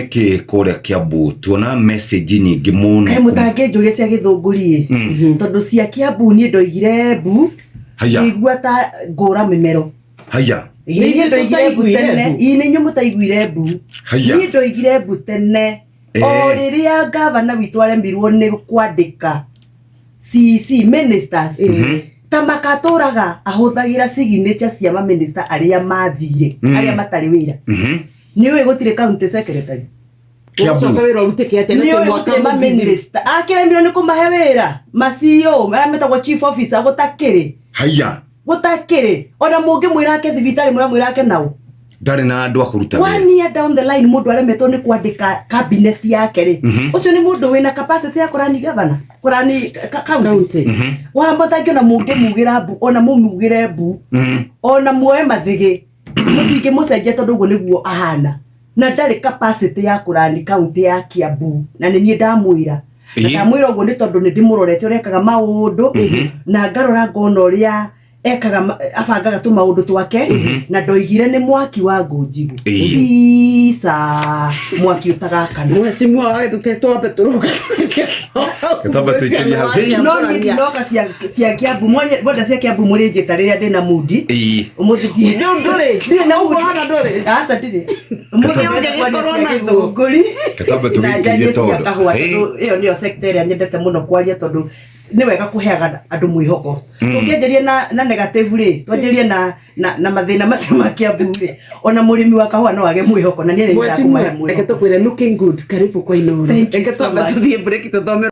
Nĩkĩ kũrĩa Kiambu? Tuona message nyingĩ mũno. Kaĩ mũtangĩnjũria cia gĩthũngũri ĩ, tondũ cia Kiambu niĩ ndoigire mbu. Haya. Ngĩigua ta ngũra mĩmero. Haya. Ĩ, niĩ ndoigire mbu Tũtaiguire tene. mbu. Ĩ, nĩ inyuĩ mũtaiguire mbu. Haya. Niĩ ndoigire mbu tene o rĩrĩa gavana witũ aremirwo nĩ kwandĩka CC ministers ta makatũraga ahũthagĩra signature cia maminista arĩa mathire, arĩa matarĩ wĩra. Nĩ ũĩ gũtirĩ county secretary? Kiambu. Ũgũcoka wĩra ũrutĩke atĩa na Nĩ twĩ ũĩ mwaka gũtirĩ mũthiru? maminista akĩremirwo nĩ kũmahe wĩra ma CEO arĩa metagwo chief officer? Gũtakĩrĩ. Haya. Gũtakĩrĩ. Ona mũngĩmwĩra ake thibitarĩ, mũramwĩra ake nao. Ndarĩ na andũ a kũruta wĩra. One year down the line, mũndũ aremetwo nĩ kwandĩka cabinet yake rĩ, ũcio nĩ mũndũ wĩna capacity ya kũrani governor, kũrani county? County. Wamũtangĩ, ona mũngĩmugĩra mbu, ona mũmugĩre mbu, ona muoe mathĩgĩ, mũtingĩmũcenjia, tondũ ũguo nĩguo ahana na ndarĩ capacity ya kũrani county ya Kiambu. Na nĩ niĩ ndamwĩra na ndamwĩra ũguo nĩ tondũ nĩ ndĩmũrorete ũrĩa ekaga maũndũ na ngarora ngona ũrĩa ekaga abangaga tũmaũndũ twake, na ndoigire nĩ mwaki wa ngũnjigũ cica, mwaki ũtagakana. Mheshimiwa wa Gĩthuke, twambe tũrũge. Twambe tũikĩrie hau. Hey. No niĩ ndinoka cia Kiambu mwenda cia Kiambu mũrĩ njĩta rĩrĩa ndĩna mundi. Ũmũthĩ Rĩu ndũrĩ. ndirĩ na Ũguo mundi. hana ndũrĩ. Aca, ndirĩ. Ũmũthĩ Ũngĩgĩkorwo ndĩrenda kwaria cia naguo. gĩthũngũri Twambe na tũgĩikĩrie njarie cia tondũ kahũa, Hey. tondũ ĩyo nĩyo sector ĩrĩa nyendete mũno kwaria, tondũ nĩ wega kũheaga andũ mwĩhoko. Tũngĩanjĩria na negative rĩ, twanjĩrie na mathĩna macio ma Kiambu rĩ, ona mũrĩmi wa kahũa no age mwĩhoko, na niĩ nĩ Mheshimiwa, kũmahe reke mwĩhoko. tũkwĩre looking good, karibu kwa Inooro. Thank you Reke so twambe much. tũthiĩ break tũthome.